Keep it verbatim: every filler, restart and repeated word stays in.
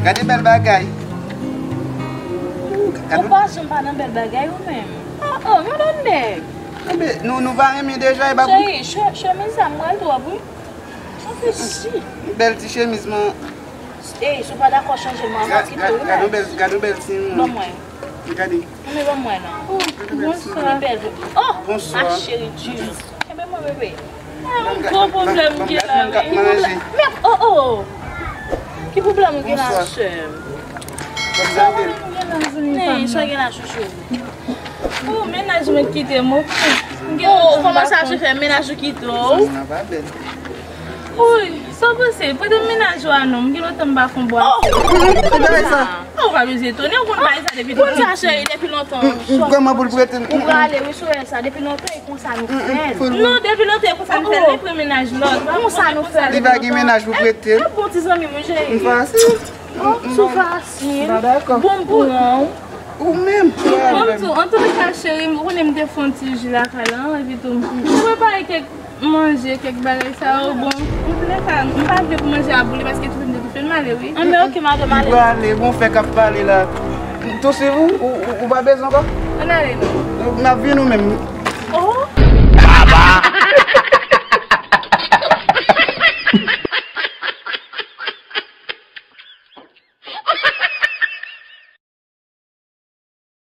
Gade bèl bagay. Ou pa janm pa nan bèl bagay ou menm. Oh, oh, yon lòt nèg. Enben, nou, nou va renmen deja, e ba pou. Cheri, che- chemiz sa m wè l twòp wi. Sa fè si. Bèl ti chemiz, man. Ey, si w pa dakò chanje l, mwen mwen kite w. Gade yon bèl, gade yon bèl ti. Ban mwen. Gade. Men ban mwen non. Bonswa. Li bèl vre. Oh, Bonswa. Ma chérie Jules. Enben mwen bebe. Ah, yon gwo pwoblèm m gen la wi. Manje. Men, oh, oh. Ki pwoblèm ou gen la, Bonswa. sè m? Kòm sa te. Nen, sa gen la chouchou. Oh, mennaj mwen kite m, ok. Oh, kòman sa se fè mennaj ou kite w? Nan pa bèl. Uy, sa w panse? Prete m mennaj ou a non, m gen lontan m pa fon bwa. Oh, Kòman sa? Oh, ou pa bezwen etone, ou konn bagay sa depi Konn sa cheri depi lontan. Kòman pou l prete m? Ou prale wi sou sa depi lontan e konsa nou fè. Fò l Non, depi lontan e konsa nou fè, li pran mennaj lòt. Konsa nou fè. Li pa gen mennaj pou prete l. E bon ti zanmi mwen jere. M fasil. Sou fasil. Pa dakò. Bon m pran w. Ou menm. Bon, tou, an tou ka, cheri, ou konnen m te fè yon ti ji lakay la, epi tou, m prepare kèk manje, kèk bagay sa yo, bon, an tou ka, m pa vle pou manje a boule, paske tout m te toufe m ale, wi. Anben, ok, madanm, Li ale. prale, bon fè k ap pale la. Tou swiv ou, ou, ou, ou pa bezwen ankò? Ann ale, non. N ap vin ou menm.